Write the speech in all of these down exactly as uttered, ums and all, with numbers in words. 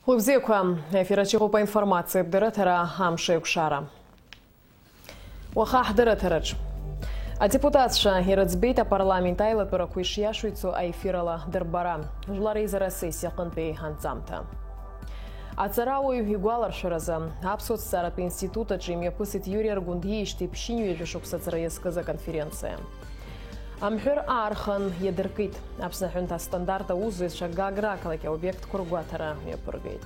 Хәлыбзиақәа, ефир аҿы иҟоуп аинформациатә дырраҭара, амш еиқәшара. Уаха ҳдырраҭараҿ. Адепутатцәа ирыӡбеит апарламент аилатәарақәа ишиашоу ицо аефирала дырбара. Жәлар реизара асессиа аҟынтәи анҵамҭа. Аҵарауаҩ игәаларшәаразы, Аԥсуа ҭҵааратә институт аҿы имҩаԥысит Иури Аргәындиижьҭеи ԥшьынҩажәа шықәса аҵара иазкыз аконференциа. Амҳәыр аархан иадыркит. Аԥсны аҳәынҭа астандарт аусзуҩцәа Гагра ақалақь аобиектқәа ргәаҭара мҩаԥыргеит.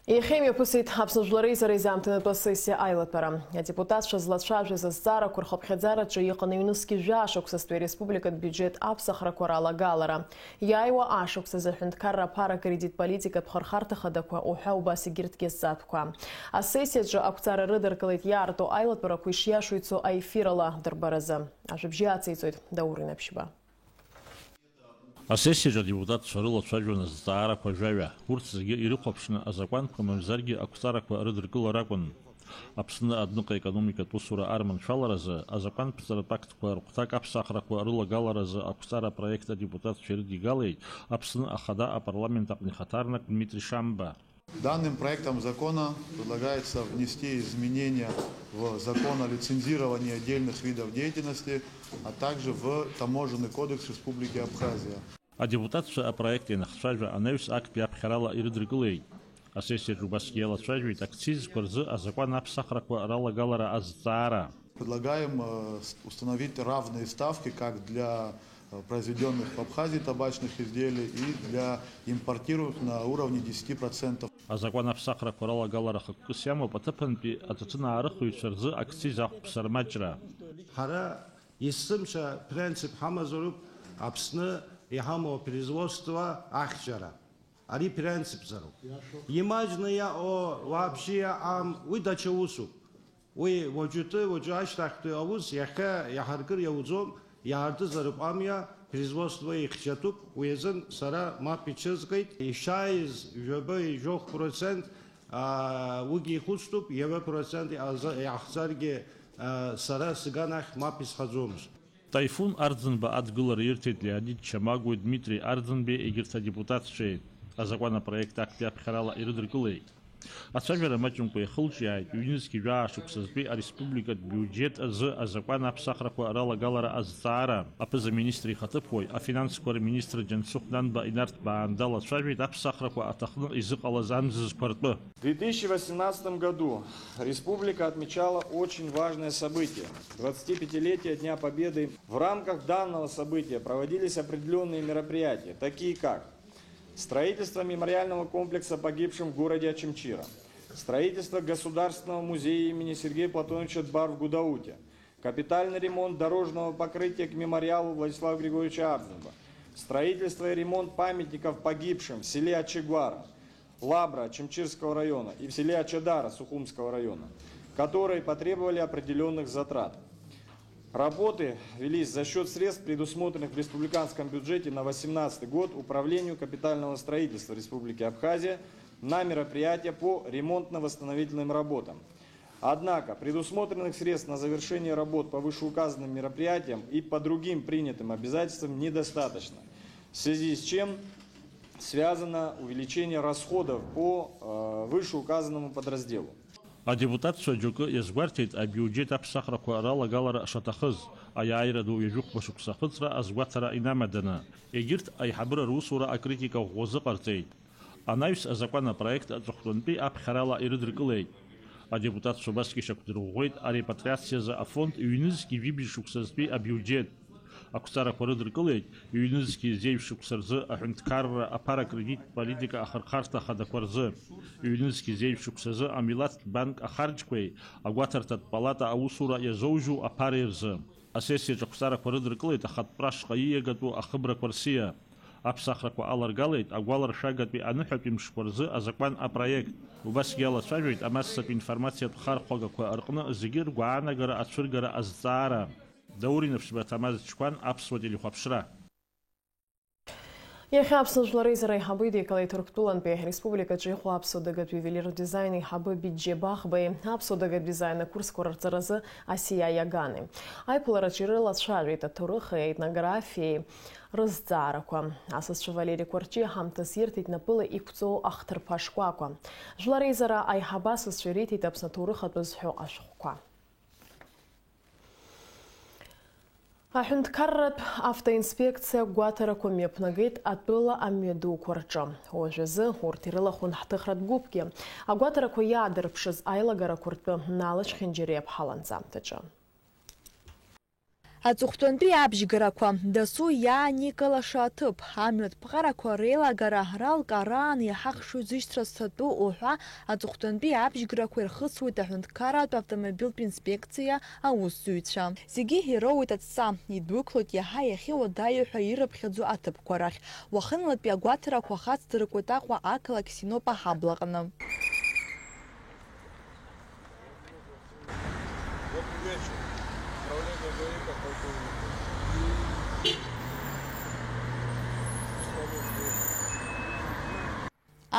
Иахьа имҩаԥысит Аԥсны Жәлар Реизара изаамҭанытәу асессиа аилатәара. Адепутатцәа злацәажәаз азҵаарақәа рхыԥхьаӡараҿы иҟан ҩнызқь жәаа шықәсазтәи ареспубликатә биуџьет аԥсахрақәа ралагалара, иааиуа ашықәс азы аҳәынҭқарра аԥара акредит политикатә хырхарҭа хадақәа уҳәа убас егьырҭгьы азҵаатәқәа. Асессиаҿы ақәҵара рыдыркылеит иаарту аилатәарақәа ишиашоу ицо аефирала дырбаразы. Ажәабжьы ациҵоит Даур Инаԥшьба. Асессиаҿы адепутатцәа рылацәажәон азҵаарақәа жәаҩа. Урҭ зегьы ирыхәаԥшны азакәанқәа мамзаргьы ақәҵарақәа рыдыркылара акәын. Аԥсны адәныҟа економикатә усура арманшәаларазы азакәанԥҵаратә актқәа рыхәҭак аԥсахрақәа рылагаларазы ақәҵара апроект адепутатцәа ирыдигалеит Аԥсны Ахада апарламент аҟны ихаҭарнак Дмитри Шамба. Данным проектом закона предлагается внести изменения в закон о лицензировании отдельных видов деятельности, а также в Таможенный кодекс Республики Абхазия. Адепутатцәа апроект ианахцәажәа, анаҩс актәи аԥхьарала ирыдыркылеит. Асессиаҿы убасгьы иалацәажәеит акцизқәа рзы азакәан аԥсахрақәа ралагалара азҵаара. Предлагаем, э, с-, установить равные ставки как для, э, произведённых в Абхазии табачных изделий и для импортируемых на уровне десяти процентов. Азакәан аԥсахрақәа ралагалара хықәкыс иамоуп аҭыԥантәи аҭаҭынаарыхыҩцәа рзы акциз ахәԥса рмаҷра. Ҳара есымша принцип ҳамазароуп Аԥсны иҳамоу апроизводство ахьчара. Ари принципзароуп. Имаҷны иаҟоу, вообще иаҟам, уи даҽа усуп. Уи уаҵәтәи, уаҵәы ашьҭахьтәи аус, иахьа иаҳаркыр иауӡом, иаартызароуп амҩа, производство ихьчатәуп, уи азын сара мап ицәызгеит. Ишааиз жәаба-ижәохә процент, аа, уигьы ихәыцтәуп, ҩажәа процент иааза-, иаахҵаргьы, аа, сара сганахь мап исхаӡомызт. Таифун Арӡынба адгылара ирҭеит Леонид Чамагәеи Дмитри Арӡынбеи егьырҭ адепутатцәеи. Азакәан апроект актәи аԥхьарала ирыдыркылеит. Ацәажәара маҷымкәа иахылҿиааит ҩнызқь жәаа шықәсазтәи ареспубликатә биуџьет азы азакәан аԥсахрақәа ралагалара азҵаара. Аԥыза-министр ихаҭыԥуаҩ, афинансқәа рминистр Џьансыхә Нанба инарҭбаан далацәажәеит аԥсахрақәа аҭахны изыҟалаз амзызқәа ртәы. В две тысячи восемнадцатом году республика отмечала очень важное событие — двадцатипятилетие Дня Победы. В рамках данного события проводились определённые мероприятия, такие как строительство мемориального комплекса погибшим в городе Очамчира, строительство Государственного музея имени Сергея Платоновича Дбар в Гудауте, капитальный ремонт дорожного покрытия к мемориалу Владислава Григорьевича Арзумба, строительство и ремонт памятников погибшим в селе Ачегвара, Лабра Чемчирского района и в селе Ачадара Сухумского района, которые потребовали определённых затрат. Работы велись за счёт средств, предусмотренных в республиканском бюджете на восемнадцатый год Управлению капитального строительства Республики Абхазия на мероприятия по ремонтно-восстановительным работам. Однако предусмотренных средств на завершение работ по вышеуказанным мероприятиям и по другим принятым обязательствам недостаточно, в связи с чем связано увеличение расходов по, э, вышеуказанному подразделу. Адепутатцәа џьоукы иазгәарҭеит абиуџьет аԥсахрақәа ралагалара шаҭахыз, аиааира ду ҩажәихәба шықәса ахыҵра азгәаҭара инамаданы. Егьырҭ аиҳабыра русура акритика ӷәӷәазы ҟарҵеит. Анаҩс азакәан апроект аҵыхәтәантәи аԥхьарала ирыдыркылеит. Адепутатцәа убасгьы шьақәдырӷәӷәеит арепатриациазы афонд ҩнызқьи жәибжь шықәсазтәи абиуџьет. Ақәҵарақәа рыдыркылеит ҩнызқьи зеижә шықәса рзы аҳәынҭқарра аԥара акредиттә политика ахырхарҭа ахадақәа рзы, ҩнызқьи зеижә шықәсазы амилаҭтә банк ахарџьқәеи агәаҭарҭатә палата аусура иазоужьу аԥареи рзы. Асессиаҿы ақәҵарақәа рыдыркылеит ахатәтәра ашҟа ииагатәу ахыбрақәа рсиа. Аԥсахрақәа аларгалеит агәаларшәагатәи аныҳәатәи мшқәа рзы азакәан апроект. Убасгьы алацәажәеит амассатә информациатә хархәагақәа рҟны зегьы ргәаанагара ацәыргара азҵаара. Даур Инаԥшьба, Ҭамаз Чқәан, Аԥсуа телехәаԥшра. Иахьа Аԥсны Жәлар Реизара аиҳабы идикылеит Ҭырқәтәылантәи ареспубликаҿы иҟоу аԥсуа дагатә иуелиртә дизаин аиҳабы Биџье Бахбеи, аԥсуа дагатә дизайн акурсқәа рырҵаразы Асиа Иагани. Аиԥылараҿы ирылацәажәеит аҭоурыхи аетнографиеи рызҵаарақәа. Асасцәа Валери Кәарҷиа ҳамҭас ирҭеит напыла иқәҵоу ахҭырԥа шкәакәа. Жәлар Реизара аиҳабы асасцәа ириҭеит Аԥсны аҭоурых атәы зҳәо ашәҟәқәа. Аҳәынҭқарратә автоинспекциа агәаҭарақәа мҩаԥнагеит атәыла амҩадуқәа рҿы. Уажәазы урҭ ирылахәын ҳҭыхратә гәыԥгьы. Агәаҭарақәа иаадырԥшыз аилагарақәа ртәы Налач Хинџьариа-ԥҳа ланҵамҭаҿы. Аҵыхәтәантәи абжьгарақәа, дасу иааникылаша аҭыԥ, амҩатә ԥҟарақәа реилагара, ралкаараан иҳахшо изышьҭра зҭатәу уҳәа аҵыхәтәантәи абжьгарақәа ирхысуеит аҳәынҭқарратә автомобильтә инспекциа аусзуҩцәа. Зегьы ироуеит адҵа, идәықәлоит иаҳа иахьуадаҩу ҳәа ирыԥхьаӡо аҭыԥқәа рахь. Уахынлатәи агәаҭарақәа хацдыркуеит Аҟәа ақалақь Синопа ҳаблаҟны. Добрый вечер. Управление ГАИ подполковник.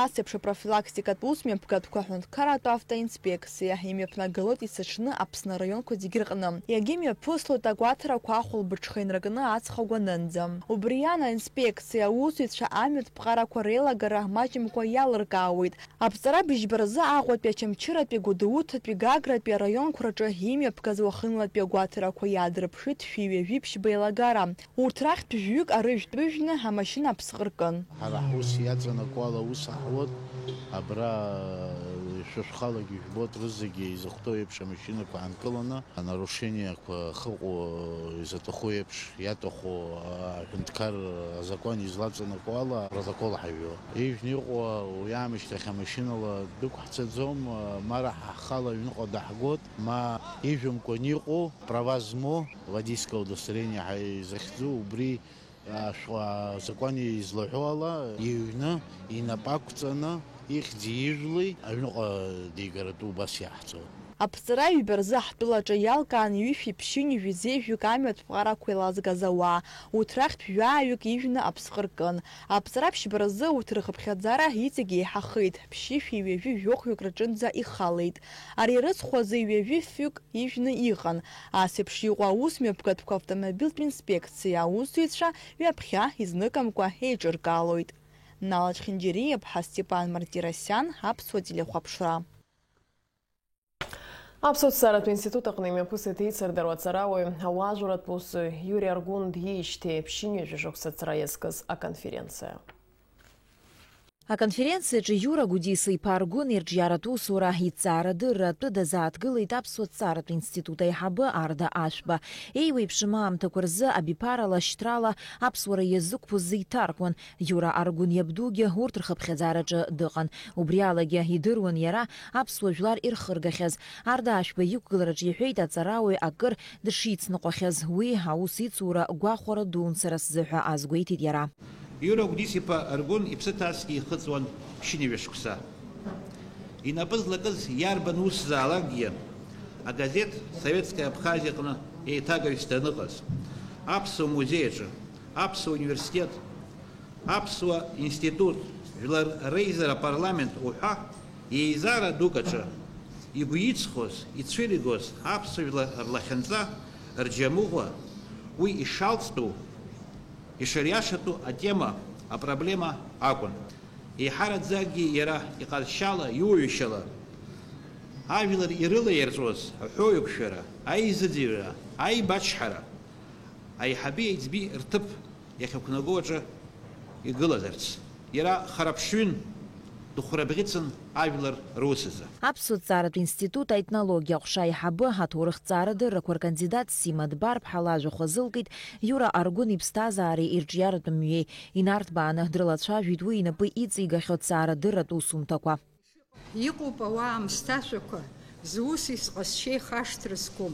Ас еиԥш апрофилактикатә усмҩаԥгатәқәа аҳәынҭқарратә автоинспекциа имҩаԥнагалоит есыҽны Аԥсны араионқәа зегьы рҟны. Иагьымҩаԥыслоит агәаҭарақәа ахәылбыҽха инаркны аҵх агәанынӡа. Убри аан аинспекциа аусзуҩцәа амҩатә ԥҟарақәа реилагара маҷымкәа иалыркаауеит. Аԥҵара быжьба рзы Аҟәатәи, Очамчыратәи, Гәдоуҭатәи, Гагратәи араионқәа рҿы имҩаԥгаз уахынлатәи агәаҭарақәа иаадырԥшит шәи ҩажәи ԥшьба еилагара. Урҭ рахьтә жәҩык арыжәтә ыжәны амашьына аԥсҟы ркын. Ҳара ҳус иаҵанакуа ала аус аҳуеит. Абра шәышәхалагьы ижәбоит, рызегьы изыхәҭоу еиԥш амашьынақәа аанкыланы, анарушениақәа ахьыҟоу изаҭаху еиԥш, иаҭаху аҳәынҭқар азакәан излаҵанакуа ала апротокол ҳажәо. Ижәны иҟоу уи аамышьҭахь амашьынала дәықәҳҵаӡом, ма раҳа ҳхала аҩныҟа даҳгоит, ма ижәымкәан иҟоу, права змоу, водительское удостоверение ҳәа изахьӡу, убри ашәҟәы азакәан излаҳәо ала, иҩны, инапы ақәҵаны, ихьӡи ижәлеи аҩныҟа дигаратәы убас иаҳҵоит. Аԥҵара ҩба рзы ҳтәылаҿы иалкаан ҩышәи ԥшьынҩажәи зеижәҩык амҩатә ԥҟарақәа еилазгаз ауаа, урҭ рахьтә жәааҩык ижәны аԥсҟы ркын. Аԥҵара ԥшьба рзы урҭ рхыԥхьаӡара иҵегь еиҳахеит, ԥшьышәи ҩажәи жәохәҩык рҿынӡа ихалеит. Ари рыцхә азы ҩажәи фҩык ижәны иҟан. Ас еиԥш иҟоу аусмҩаԥгатәқәа автомобильтә инспекциа аусзуҩцәа ҩаԥхьа изныкымкәа еиҿыркаалоит. Налач Хинџьариа-ԥҳа, Степан Мартиросиан, Аԥсуа телехәаԥшра. Аԥсуа ҭҵааратә институт аҟны имҩаԥысит еицырдыруа аҵарауаҩ, ауаажәларратә усзуҩ Иури Аргәын диижьҭеи ԥшьынҩажәа шықәса ҵра иазкыз аконференциа. Аконференциаҿы Иура Гәдиса-иԥа Аргәын ирҿиаратә усура, иҭҵаарадырра атәы дазааҭгылеит Аԥсуа ҭҵааратә институт аиҳабы Арда Ашәба. Еиуеиԥшым аамҭақәа рзы абиԥарала, шьҭрала аԥсуара иазықәԥоз зеиҭаркуан. Иура Аргәын иабдугьы урҭ рхыԥхьаӡараҿы дыҟан. Убри алагьы идыруан иара аԥсуа жәлар ирхыргахьаз. Арда Ашәба иқәгылараҿы иҳәеит аҵарауаҩ акыр дышицныҟәахьаз. Уи аус ицура гәахәара дуун сара сзы ҳәа азгәеиҭеит иара. Иура Гәдис-иԥа Аргәын иԥсы ҭазгьы ихыҵуан ԥшьынҩажәа шықәса. Инапы злакыз иарбан усзаалакгьы агазеҭ Советская Абхазиа аҟны еиҭагаҩыс даныҟаз, Аԥсуа музеи аҿы, Аԥсуа университет, Аԥсуа институт, Жәлар Реизара апарламент уҳәа еизара дук аҿы игәы иҵхоз, ицәыригоз аԥсуа жәлар рлахьынҵа, рџьамыӷәа, уи ишалҵтәу, ишыриашатәу атема, апроблема акәын. Еиҳараӡакгьы иара иҟазшьала, иуаҩышьала ажәлар ирылаирҵәоз аҳәоуеиқәшәара, аизыӡырҩра, аибачҳара, аиҳаби аиҵби рҭыԥ иахьақәнаго аҿы игылазарц. Иара хара ԥшҩын, дыхәрабӷьыцын ажәлар рус азы. Аԥсуа ҭҵааратә институт аетнологиа аҟәша аиҳабы, аҭоурыхҭҵаарадыррақәа ркандидат Сима Дбар-ԥҳа лажәахә азылкит Иура Аргәын иԥсҭазаареи ирҿиаратә мҩеи, инарҭбааны дрылацәажәеит уи инапы иҵигахьоу ҭҵаарадырратә усумҭақәа. Иҟоуп ауаа аамсҭашәақәа, зуси зҟазшьеи хашҭра зқәым.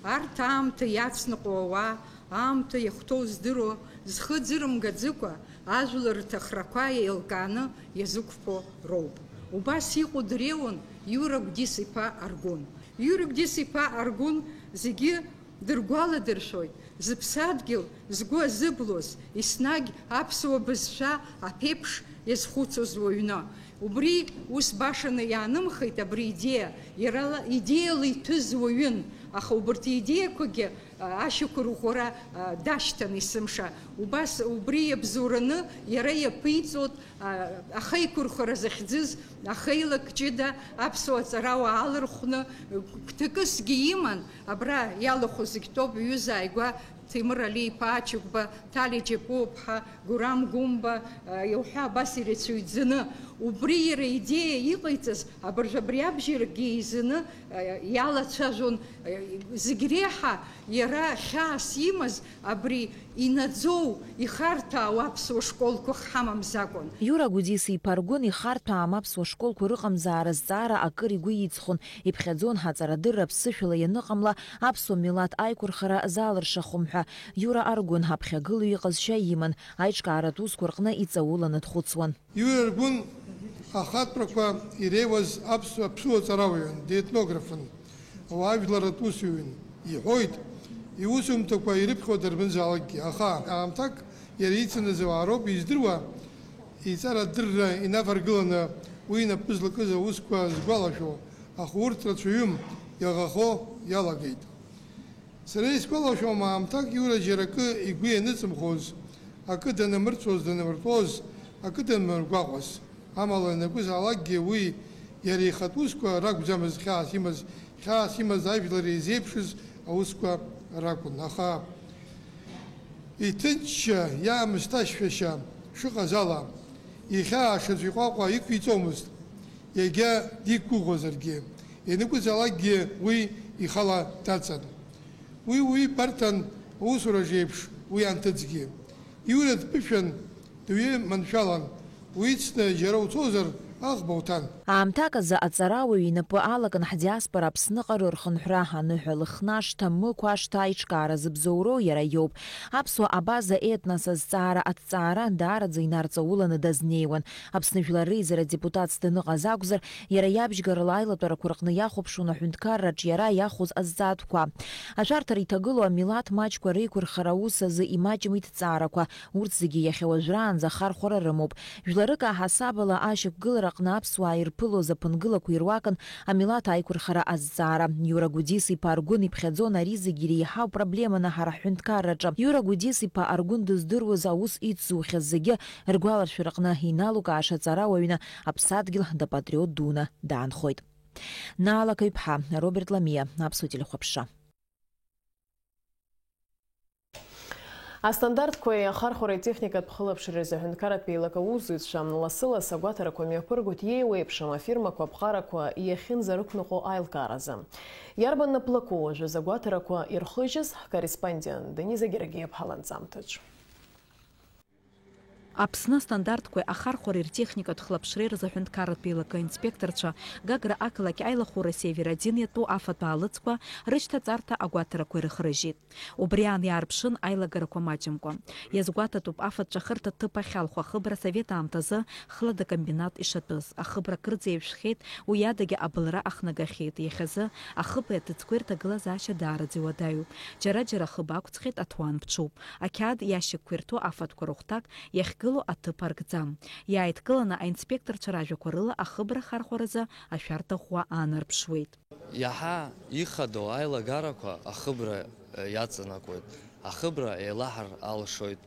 Арҭ аамҭа иацныҟәо ауаа, аамҭа иахәҭоу здыруа, зхы ӡырымгаӡыкәа, ажәлар рҭахрақәа еилкааны иазықәԥо роуп. Убас иҟоу дреиуан Иура Гәдис-иԥа Аргәын. Иура Гәдис-иԥа Аргәын зегьы Дыргәаладыршәоит, зыԥсадгьыл згәы азыблоз, еснагь аԥсуа бызшәа аԥеиԥш иазхәыцуаз уаҩны. Убри ус башаны иаанымхеит абри идеиа, иара ла-, идеиала иҭәыз уаҩын, аха убарҭ идеиақәагьы, а, ашьақәырӷәӷәара, а, дашьҭан есымша. Убас убри иабзоураны иара иаԥиҵот, а, ахеиқәырхара захьӡыз, ахеилак ҷыда аԥсуа ҵарауаа алархәны, гәҭакысгьы иман, абра иалахәу зегь тоуп, ҩыза ааигәа Ҭемыр Али-иԥа Ачыгәба, Ҭали Џьапуаԥҳа, Гурам Гәымба, а, иауҳәа абас ирацәаҩӡаны. Убри иара идеиа иҟаиҵаз, абыржә абри абжьарагьы еизаны, а, иалацәажәон, а, зегь реиҳа иара хьаас имаз абри инаӡоу, ихарҭәаау аԥсуа школқәа ҳамамзакәан. Иура Гәдиса-иԥа Аргәын ихарҭәаам аԥсуа школқәа рыҟамзаара азҵаара акыр игәы иҵхон, иԥхьаӡон ҳаҵарадырра ԥсышәала ианыҟамла, аԥсуа милаҭ аиқәырхара залыршахом ҳәа. Иура Аргәын аԥхьагылаҩ иҟазшьа иман, аиҿкааратә усқәа рҟны иҵауланы дхәыцуан. Иура Аргәын ахатәрақәа иреиуаз аԥсуа, аԥсуа ҵарауаҩын, деетнографын, ауаажәларратә усуҩын. Иҳәоит, иусумҭақәа ирыԥхьо дарбанзаалакгьы, аха аамҭак иара ицыныз ауаа роуп издыруа, иҵарадырра инаваргыланы уи инапы злакыз аусқәа згәалашәо, аха урҭ рацәаҩым, иаӷахо иалагеит. Сара исгәалашәом аамҭак Иура џьара акы игәы ианыҵымхоз, акы данамырцәоз, данамыртәоз, акы данамыргәаҟуаз. Амала ианакәызаалакгьы уи иара ихатә усқәа ракәӡамызт хьаас имаз, хьаас имаз ажәлар еизеиԥшыз аусқәа ракәын. Аха иҭынчшьа, иаамысҭашәа шьа шыҟаз ала, ихьаа шаӡә иҟәаҟәа иқәиҵомызт, иагьа диқәгәыӷуазаргьы, ианакәызаалакгьы уи ихала даҵан. Уи уаҩы ибарҭан аусураҿ еиԥш уи анҭыҵгьы. Иура дԥышәан, дуаҩы маншәалан, уицны џьара уцозар, аӷба уҭан. Аамҭак азы аҵарауаҩ инапы алакын ҳдиаспора Аԥсныҟа рырхынҳәра аныҳәа Лыхнашҭа Мықә ашҭа аиҿкаара зыбзоуроу иара иоуп. Аԥсуа абаза етнос азҵаара аҭҵаара даараӡа инарҵауланы дазнеиуан. Аԥсны Жәлар Реизара адепутатс даныҟаз акәзар, иара иабжьгарала аилатәарақәа рҟны иахәаԥшуан аҳәынҭқарраҿ иара иахәоз азҵаатәқәа. Ашәарҭара иҭагылоу амилаҭ маҷқәа реиқәырхара аус азы имаҷым иҭҵаарақәа, урҭ зегьы иахьа уажәраанӡа ахархәара рымоуп. Жәларык аҳасабала ашьақәгылараҟны аԥсуаа ирԥылоз аԥынгылақәа ируакын амилаҭ аиқәырхара азҵаара. Иура Гәдис-иԥа Аргәын иԥхьаӡон ари зегьы иреиҳау проблеманы ҳара ҳҳәынҭқарраҿы. Иура Гәдис-иԥа Аргәын дыздыруаз аус иҵзухьаз зегьы ргәаларшәараҟны иналукааша аҵарауаҩны аԥсадгьыл дапатриот дуны даанхоит. Наала Каҩԥҳа, Роберт Ламиа, Аԥсуа телехәаԥшра. Астандартқәеи ахархәареи техникатә хылаԥшреи рзы аҳәынҭқарратә еилак аусзуҩцәа лассы-лассы агәаҭарақәа мҩаԥыргоит, иеиуеиԥшым афирмақәа, аԥҟарақәа иахьынӡарықәныҟәо аилкааразы. Иарбан наплакоу уажәазы агәаҭарақәа ирхыжьыз ҳкорреспондент Дениза Гергиаԥҳа ланҵамҭаҿ? Аԥсны астандартқәеи ахархәареи ртехникатә хылаԥшреи рзы аҳәынҭқарратә еилакы аинспекторцәа Гагра ақалақь аилахәыра Север один иатәу афатә аалыҵқәа рышьҭаҵарҭа агәаҭарақәа ирыхрыжьит. Убри аан иаарԥшын аилагарақәа маҷымкәа. Иазгәаҭатәуп афатә ҿахырҭа ҭыԥ ахь алху ахыбра асовет аамҭазы хлада комбинат ишатәыз. Ахыбра кырӡа еиҩшәхьеит, уи адагьы абылра ахнагахьеит. Иахьазы ахыбеи аҭыӡқәеи рҭагылазаашьа даараӡа иуадаҩуп. Џьара-џьара ахыб ақәҵхьеит, аҭуан ԥҽуп. Ақьаад иашьақәа ирҭәу афатәқәа рыхәҭак иахьгылоу аҭыԥ аркӡам. Иааидкыланы аинспекторцәа ражәақәа рыла ахыбра ахархәаразы ашәарҭа ӷәӷәа аанарԥшуеит. Иаҳа ихадоу аилагарақәа ахыбра, э, иаҵанакуеит. Ахыбра еилаҳар алшоит.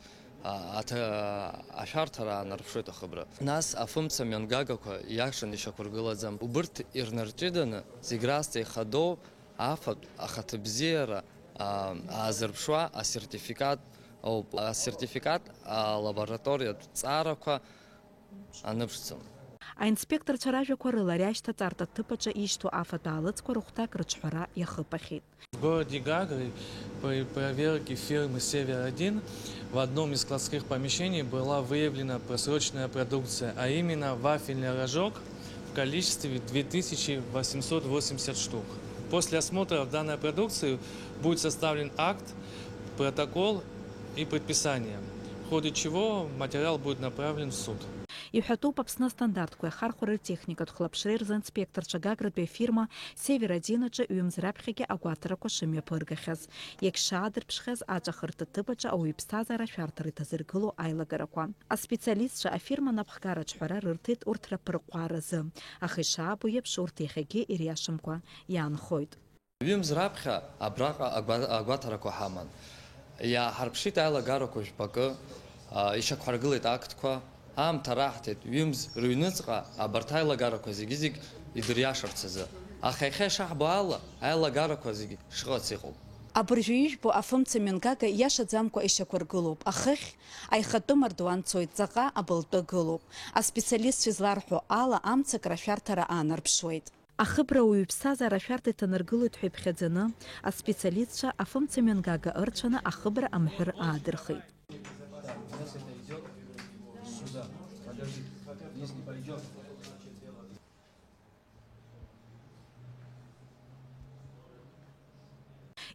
А, аҭа-, ашәарҭара аанарԥшуеит ахыбра. Нас афымца мҩангагақәа иакәшан ишьақәыргылаӡам. Убырҭ ирнарҷыданы, зегь раасҭа ихадоу афатә ахаҭабзиара, а, аазырԥшуа асертификат ауп. Асертификат алабораториатә ҵаарақәа аныԥшӡом. Аинспекторцәа ражәақәа рыла, ари ашьҭаҵарҭа ҭыԥ аҿы ишьҭоу афатә аалыҵқәа рыхәҭак рыҿҳәара иахыԥахьеит. В городе Гагры при проверке фирмы «Север один» в одном из складских помещений была выявлена просроченная продукция, а именно вафельный рожок в количестве две тысячи восемьсот восемьдесят штук. После осмотра данной продукции будет составлен акт, протокол и предписание, в ходе чего материал будет направлен в суд. Иҳәатәуп Аԥсны астандартқәа иахархәара ртехникатә хылаԥшреи рзы аинспекторцәа Гагратәи афирма Север один аҿы ҩымз раԥхьагьы агәаҭарақәа шымҩаԥыргахьаз. Иагьшаадырԥшхьаз аҵәахырҭа ҭыԥ аҿы ауаҩы иԥсҭазаара ашәарҭара иҭазыргыло аилагарақәа. Аспециалистцәа афирма анапхгара аҿҳәара рырҭеит урҭ раԥырҟәааразы, аха ишаабо еиԥш, урҭ иахьагьы ириашамкәа иаанхоит. Ҩымз раԥхьа абраҟа агәа-, агәаҭарақәа ҳаман. Иааҳарԥшит аилагарақәа жәпакы, а, ишьақәҳаргылеит актқәа, аамҭа раҳҭеит, ҩымз рыҩныҵҟа абарҭ аилагарақәа зегьы-зегь идыриашарц азы. Аха иахьа ишаҳбо ала, аилагарақәа зегьы шыҟац иҟоуп. Абыржәы ижәбо афымца мҩангага иашаӡамкәа ишьақәыргылоуп. Ахыхь аихатәы мардуан цоит, ҵаҟа абылтәы гылоуп. Аспециалистцәа изларҳәо ала, амцакра ашәарҭара аанарԥшуеит. Ахыбра ауаҩы иԥсҭазаара ашәарҭа иҭанаргылоит ҳәа иԥхьаӡаны, аспециалистцәа афымца мҩангага ырцәаны ахыбра амҳәыр аадырхит.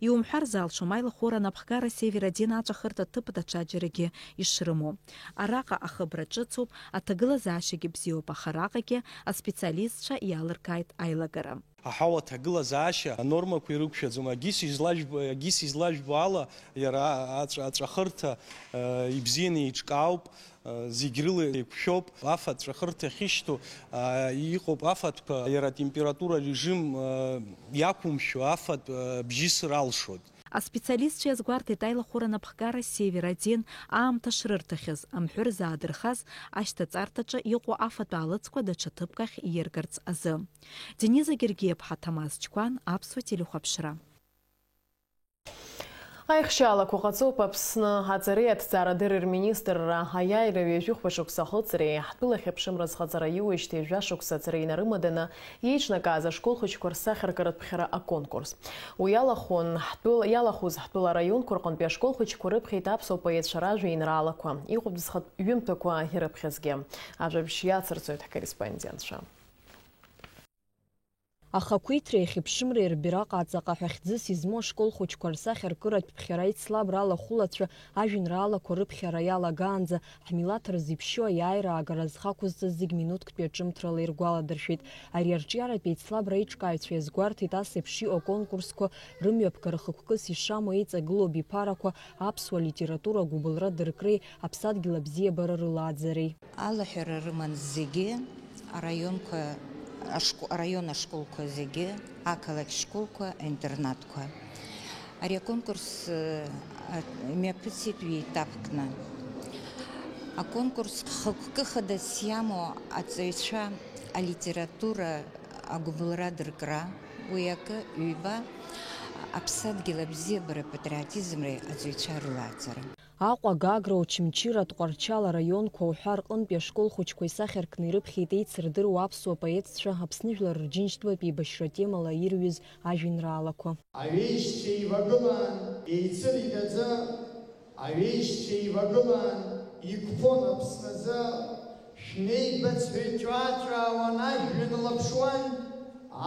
Иумҳәар залшом аилахәыра анапхгара Север один аҵәахырҭа ҭыԥ даҽаџьарагьы ишрымоу. Араҟа ахыбра ҿыцуп, аҭагылазаашьагьы бзиоуп, аха араҟагьы аспециалистцәа иалыркааит аилагара. Аҳауа аҭагылазаашьа анормақәа ирықәшәаӡом. Агьыс излажәбо, агьыс излажәбо ала, иара аҵә-, аҵәахырҭа, э, ибзианы еиҿкаауп, э, зегь рыла еиқәшәоуп. Афатә аҵәахырҭа ахьышьҭоу, э, иҟоуп афатәқәа, иара атемпература арежим, э, иақәымшәо афатә, э, бжьысыр алшоит. Аспециалистцәа иазгәарҭеит аилахәыра анапхгара Север один аамҭа шрырҭахьаз, амҳәыр заадырхаз, ашьҭаҵарҭаҿы иҟоу афатә аалыҵқәа даҽа ҭыԥк ахь ииргарц азы. Дениза Гергиаԥҳа, Ҭамаз Чкәан, Аԥсуа телехәаԥшра. Аихшьаалақәа ҟаҵоуп Аԥсны аҵареи аҭҵаарадырреи рминистрра аиааира ҩажәихәба шықәса ахылҵреи ҳтәыла ахьыԥшымра азхаҵара иуеижьҭеи жәа шықәса аҵареи инарымаданы иеиҿнакааз ашкол хәыҷқәа рсахьаркыратә ԥхьара аконкурс. Уи иалахәын ҳтәыла, иалахәыз ҳтәыла араионқәа рҟынтәи ашкол хәыҷқәа рыԥхьеит аԥсуа поетцәа ражәеинраалақәа, иҟоуп зхатә ҩымҭақәа ирыԥхьазгьы. Ажәабжь иацырҵоит ҳкорреспондентцәа. Ахақәиҭреи ахьыԥшымреи рбираҟ аҵаҟа ҳәа хьӡыс измоу ашкол хәыҷқәа рсахьаркыратә ԥхьара аицлабра алахәылацәа ажәеинраалақәа рыԥхьара иалагаанӡа, ҳмилаҭ рзеиԥшьоу аиааира аагара зхы ақәызҵаз зегь минуҭктәи аҿымҭрала иргәаладыршәеит. Ари арҿиаратә еицлабра аиҿкааҩцәа иазгәарҭеит, ас еиԥш иҟоу аконкурсқәа рымҩаԥгара хықәкыс ишамоу еиҵагылоу абиԥарақәа аԥсуа литература агәыбылра дыркреи аԥсадгьыл абзиабара рылааӡареи. Алаҳәара рыман зегьы, араионқәа, ашко-, араион ашколқәа зегьы, ақалақь школқәа, аинтернатқәа. Ари аконкурс, э, а, имҩаԥысит ҩеитапкны. Аконкурс хықәкы хадас иамоу аҵаҩцәа алитература агәыбылра дыркра, уи акы, ҩба, аԥсадгьыл абзиабара патриотизмреи аҵаҩцәа рылааӡара. Аҟәа, Гагра, Очамчыра, Тҟәарчал араионқәа уҳәа рҟынтәи ашкол хәыҷқәа исахьаркны ирыԥхьеит еицырдыруа аԥсуа поетцәа Аԥсны Жәлар Рџьынџьтәылатә еибашьра темала ирҩыз ажәеинраалақәа. Аҩеишьцәа еивагылан, еицыргаӡа, аҩеишьцәа еивагылан, иқәԥон Аԥсназы, шәнеибац ҳәа иҵәаа-ҵәаауан, ажәҩан лаԥшуан,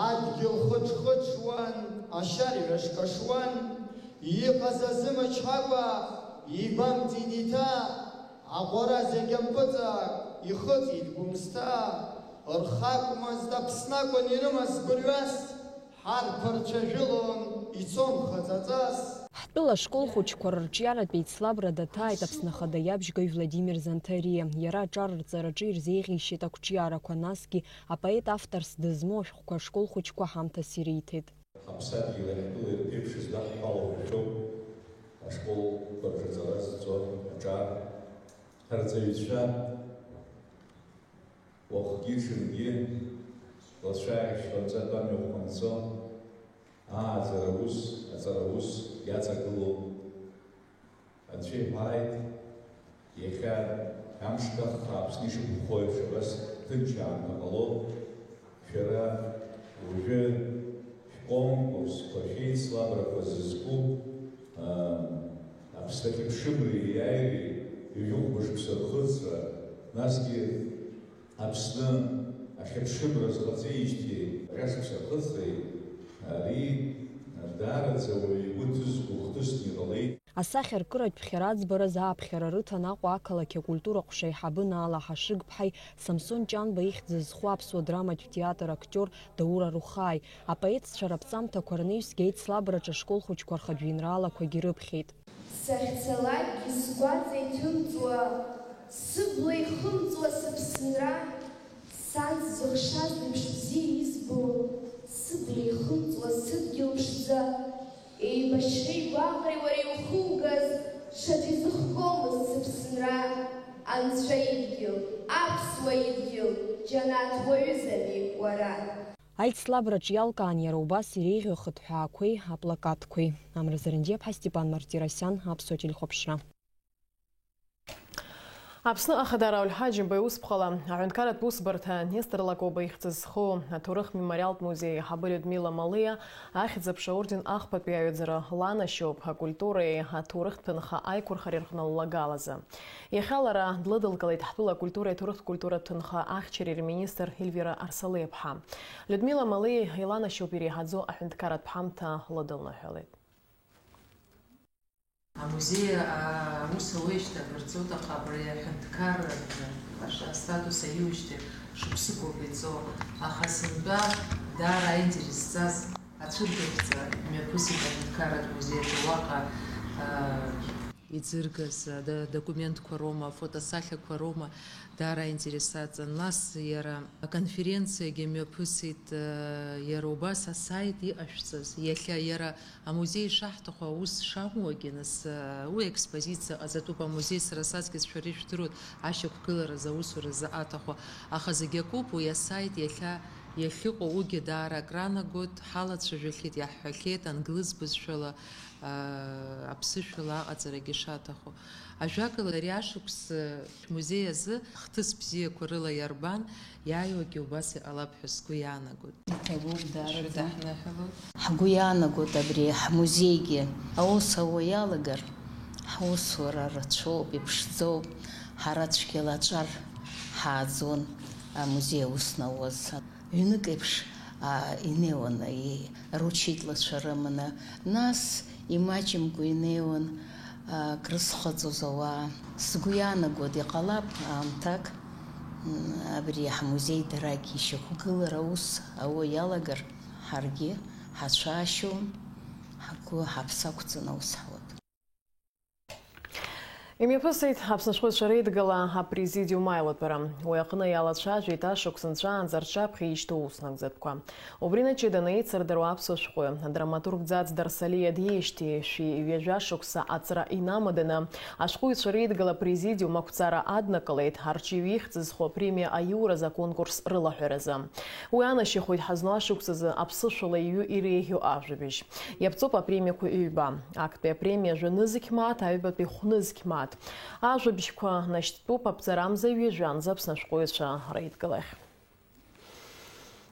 адгьыл хыҽ-хыҽуан, ашьарҩаш кашуан, иҟаз азымычҳакәа, игәамҵит иҭа, аҟәара зегь ампыҵа, ихыҵит Гәымсҭа, рхы акәмызт, Аԥсны акәын ирымаз гәырҩас, ҳарԥарцәа жәылон, ицон хаҵаҵас. Ҳтәыла ашкол хәыҷқәа рырҿиаратә еицлабра даҭааит Аԥсны Ахада иабжьгаҩ Владимир Занҭариа. Иара аҿар рҵараҿы ирзеиӷьеишьеит ақәҿиарақәа, насгьы апоет авторс дызмоу ашәҟәқәа ашкол хәыҷқәа ҳамҭас ириҭеит. Ҳаԥсадгьыли ҳтәылеи рԥеиԥш издаҳҳәало ҳәа шәоуп ашколқәа рҿы аҵара зҵо аҿар. Ҳарҵаҩцәа уахгьы-ҽынгьы лацәааихьшь ҟамҵакәа амҩахәқәа анҵо, ааӡара ус, аҵара ус иаҵагылоуп. Аӡәы иҳәааит, иахьа амш гаххаа Аԥсны ишықәԥхо еиԥш абас ҭынч аамҭа ҟало, шәара уажәы шәконкурсқәа, шәеицлабрақәа зызку, аа, Аԥсны ахьыԥшымреи аиааиреи ҩажәихәба шықәса рхыҵра, насгьы Аԥсны ахьыԥшымра зхаҵеижьҭеи жәа шықәса рхыҵреи, ари даараӡа ауаҩы игәы ҭызго хҭысны иҟалеит. Асахьаркыратә ԥхьара аӡбараз ааԥхьара рыҭан Аҟәа ақалақь акультура ҟәша аиҳабы Наала Ҳашыг-ԥҳаи Самсон Ҷанба ихьӡ зху аԥсуа драматә театр актиор Даур Арухааи. Апоетцәа раԥҵамҭақәа рнаҩсгьы аицлабраҿы ашкол хәыҷқәа рхатә жәеинраалақәагьы рыԥхьеит. Сахьцалакгьы сгәаҵа иҭымҵуа, сыбла ихымҵуа сыԥсынра, сан сзыхшаз еиԥш бзиа избо, сыбла ихымҵуа сыдгьыл ԥшӡа, еибашьреи гәаҟреи уара иухугаз, ҽаӡә изыхгомызт сыԥсынра, анцәа идгьыл, аԥсуа идгьыл, џьанаҭ уаҩызами уара? Аицлабраҿ иалкаан иара убас иреиӷьу ахыҭҳәаақәеи аплакатқәеи. Амра Зарандиаԥҳа, Степан Мартиросиан, Аԥсуа телехәаԥшра. Аԥсны Ахадара Рауль Ҳаџьымба иусԥҟала аҳәынҭқарратә усбарҭа Нестор Лакоба ихьӡ зху аҭоурых мемориалтә музеи аиҳабы Людмила Малиа ахьӡ-аԥша аорден ахԥатәи аҩаӡара ланашьоуп акультуреи аҭоурыхтә ҭынха аиқәырхареи рҟны ллагалазы. Иахьа лара длыдылкылеит ҳтәыла акультуреи аҭоурыхтә культуратә ҭынха ахьчареи рминистр Ельвира Арсалиаԥҳа. Людмила Малиа иланашьоуп иреиҳаӡоу аҳәынҭқарратә ҳамҭа лыдылныҳәалеит. Амузеи аус ауеижьҭеи акыр ҵуеит, аха абри аҳәынҭқарратә астатус аиуеижьҭеи шықәсыкоуп иҵоу, аха сынтәа даара аинтерес зҵаз ацәыргахьӡа имҩаԥысит аҳәынҭқарратә музеи аҿы уаҟа, а, иӡыргаз, а, да-, документқәа роума, афотосахьақәа роума, даара аинтерес аҵан. Нас иара аконференциагьы мҩаԥысит, а, иара убас асайт иҟашәҵаз. Иахьа иара амузеи ишаҳҭаху аус шамуагьы, нас, а, уи аекспозициа ҟаҵатәуп. Амузеи, сара саҵкьыс, шәара ишәдыруеит, ашьақәгыларазы аусуразы аҭаху. Аха зегь акоуп, уи асайт иахьа иахьыҟоу, уигьы даара акранагоит, ҳалацәажәахьеит, иаҳҳәахьеит англыз бызшәала, а, аԥсышәала аҟаҵарагьы шаҭаху. Ажәакала, ари ашықәс шәмузеи азы хҭыс бзиақәа рыла иарбан, иааиуагьы убас иҟалап ҳәа сгәы иаанагоит. Иҭабуп, даараӡа. Шәыдаҳныҳәалоит. Ҳгәы иаанагоит абри ҳмузеигьы аус ауа иалагар, ҳусура рацәоуп, иԥшӡоуп, ҳара цәгьала аҿар ҳааӡон амузеи аус науаз. Ҩнык еиԥш, а, инеиуан, и-, ручитлацәа рыманы, нас имаҷымкәа инеиуан, а, крызхыҵуаз ауаа. Сгәы иаанагоит, иҟалап аамҭак, м, абри ҳмузеи дарагь ишьақәгылара аус ауа иалагар, ҳаргьы ҳацәаашьом, ҳгәы ҳаԥсы ақәҵаны аус ҳауп. Имҩаԥысит Аԥсны ашәҟәыҩҩцәа реидгыла апрезидиум аилатәара. Уи аҟны иалацәажәеит ашықәс нҵәаанӡа рҿаԥхьа ишьҭоу уснагӡатәқәа. Убри наҷыданы еицырдыруа аԥсуа шәҟәы, адраматург Ӡаӡ Дарсалиа диижьҭеи шәи ҩажәа шықәса аҵра инамаданы, ашәҟәыҩҩцәа реидгыла апрезидиум ақәҵара аднакылеит арҿиаҩы ихьӡ зху апремиа аиуразы аконкурс рылаҳәаразы. Уи анашьахоит ҳазну ашықәсазы аԥсышәала иҩу иреиӷьу ажәабжь. Иаԥҵоуп апремиақәа ҩба. Актәи апремиа жәанызқь мааҭ, аҩбатәи хәнызқь мааҭ. Ажәабжьқәа нашьҭтәуп аԥҵарамза ҩажәанӡа Аԥсны ашәҟәыҩҩцәа реидгылахь.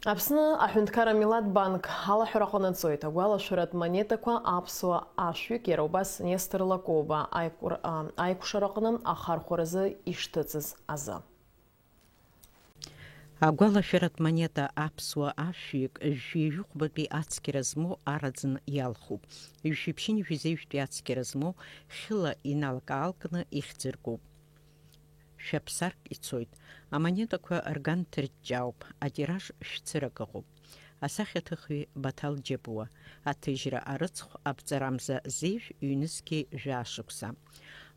Аԥсны аҳәынҭқарра Милаҭ банк алаҳәара ҟанаҵоит. Агәалашәаратә монетақәа аԥсуа ашәҩык, иара убас Нестор Лакоба аиқәр-, а, аикәшараҟны ахархәаразы ишҭыҵыз азы. Агәалашәаратә монета аԥсуа ашәҩык жәшәи жәохәбатәи ацқьара змоу араӡын иалхуп. Жәшәи ԥшьынҩажәи жәеизатәи ацқьара змоу хьыла иналк-аалкны ихьӡыргоуп. Шәаԥсарк ицоит. Амонетақәа рганҭа џьаоуп, атираж шәцырак ыҟоуп. Асахьаҭыхҩы Баҭал Џьапуа, аҭыжьра арыцхә аԥҵарамза зеижә ҩнызқьи жәаа шықәса.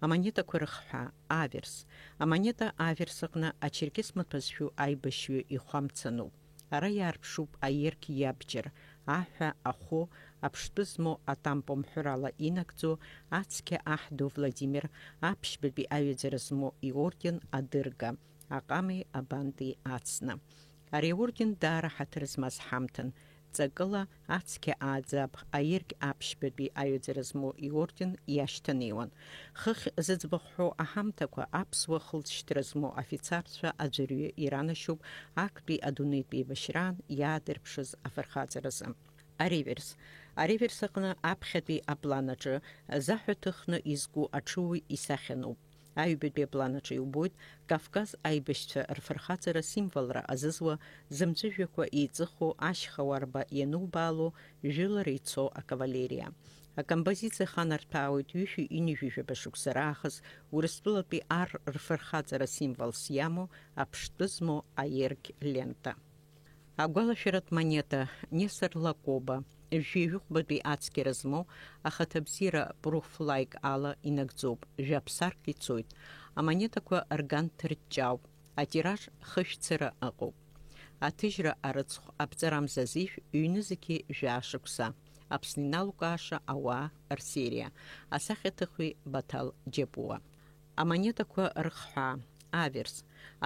Амонетақәа рыхҳәаа, аверс. Амонета аверс аҟны ачерқьес маҭәа зшәу аибашьҩы ихәы амца ануп. Ара иаарԥшуп аирк иабџьар, аҳәа, ахәы, аԥштәы змоу атампа мҳәырала инагӡо, ацқьа аҳ ду Владимир, аԥшьбатәи аҩаӡара змоу иорден адырга, аҟами абанти ацны. Ари аорден даара ҳаҭыр змаз ҳамҭан. Ҵакыла ацқьа ааӡаб аирк аԥшьбатәи аҩаӡара змоу иорден иашьҭанеиуан. Хыхь зыӡбахә ҳәоу аҳамҭақәа аԥсуа хылҵшьҭра змоу афицарцәа аӡәырҩы иранашьоуп актәи адунеитә еибашьраан иаадырԥшыз афырхаҵаразы. Ареверс. Ареверс аҟны аԥхьатәи аплан аҿы заҳәа ҭыхны изку аҽыуаҩ исахьаноуп. Аҩбатәи аплан аҿы иубоит Кавказ аибашьцәа рфырхаҵара символра азызуа, зымҵәыжәҩақәа еиҵыху ашьха уарба ианубаало, жәылара ицо акавалериа. Акомпозициа ханарҭәаауеит ҩышәи ҩынҩажәи жәаба шықәса раахыс Урыстәылатәи ар рфырхаҵара символс иамоу аԥштәы змоу аергь лента. Агәалашәаратә монета Нестор Лакоба, жәаҩыхәбатәи ацқьара змоу ахаҭабзиара пруф-лаик ала инагӡоуп, жәаԥсарк ицоит. Амонетақәа рганҭ рыҷҷаауп, атираж хышәцара ыҟоуп. Аҭыжьра арыцхә аԥҵарамза азижә ҩнызқьи жәаа шықәса, Аԥсны иналукааша ауаа рсериа, асахьаҭыхҩы Баҭал Џьапуа. Амонетақәа рыхҳәаа, аверс,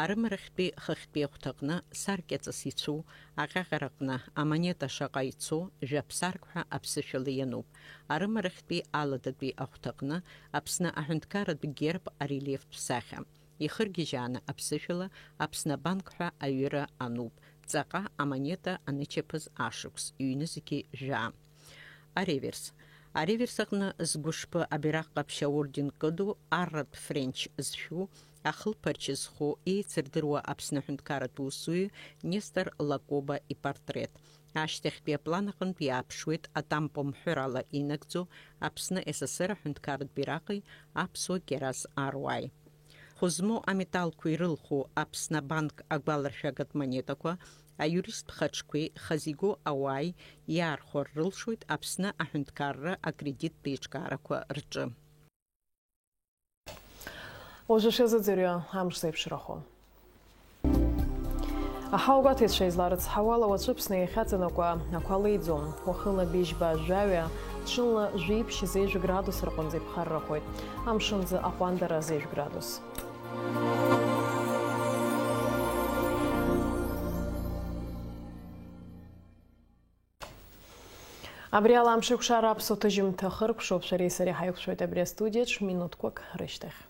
арымарахьтәи хыхьтәи ахәҭаҟны саркьаҵас ицәу, аҟьаҟьараҟны амонета шаҟа ицо, жәаԥсарк ҳәа аԥсышәала иануп. Арымарахьтәи аладатәи ахәҭаҟны Аԥсны аҳәынҭқарратә герб арелиефтә сахьа. Ихыргьежьааны аԥсышәала Аԥсны абанк ҳәа аҩыра ануп. Ҵаҟа амонета анычаԥаз ашықәс, ҩнызқьи жәаа. Ареверс. Ареверс аҟны згәышԥы абираҟ ҟаԥшь аорден кыду, арратә френч зшәу, ахылԥарч зху, еицырдыруа Аԥсны аҳәынҭқарратә усзуҩы Нестор Лакоба ипортрет. Ашьҭахьтәи аплан аҟынтә иааԥшуеит атампо мҳәырала инагӡо Аԥсны СССР аҳәынҭқарратә бираҟи аԥсуа кьараз аруааи. Хәы змоу аметалқәа ирылху Аԥсны абанк агәаларшәагатә монетақәа, аиуристтә хаҿқәеи хазы игоу ауааи иаархәар рылшоит Аԥсны аҳәынҭқарра акредиттә еиҿкаарақәа рҿы. Уажәы шәазыӡырҩы амш зеиԥшрахо. Аҳауагәаҭаҩцәа изларыцҳауала, уаҵәы Аԥсны иахьаҵанакуа ақәа леиӡом. Уахынла быжьба жәаҩа, ҽынла жәиԥшь зежә градус рҟынӡа иԥхаррахоит. Амшынӡы аҟәандара зежә градус. Абри ала амш еиқәшара аԥсуа ҭыжьымҭа хыркәшоуп, шәареи сареи ҳаиқәшәоит абри астудиаҿ минуҭқәак рышьҭахь.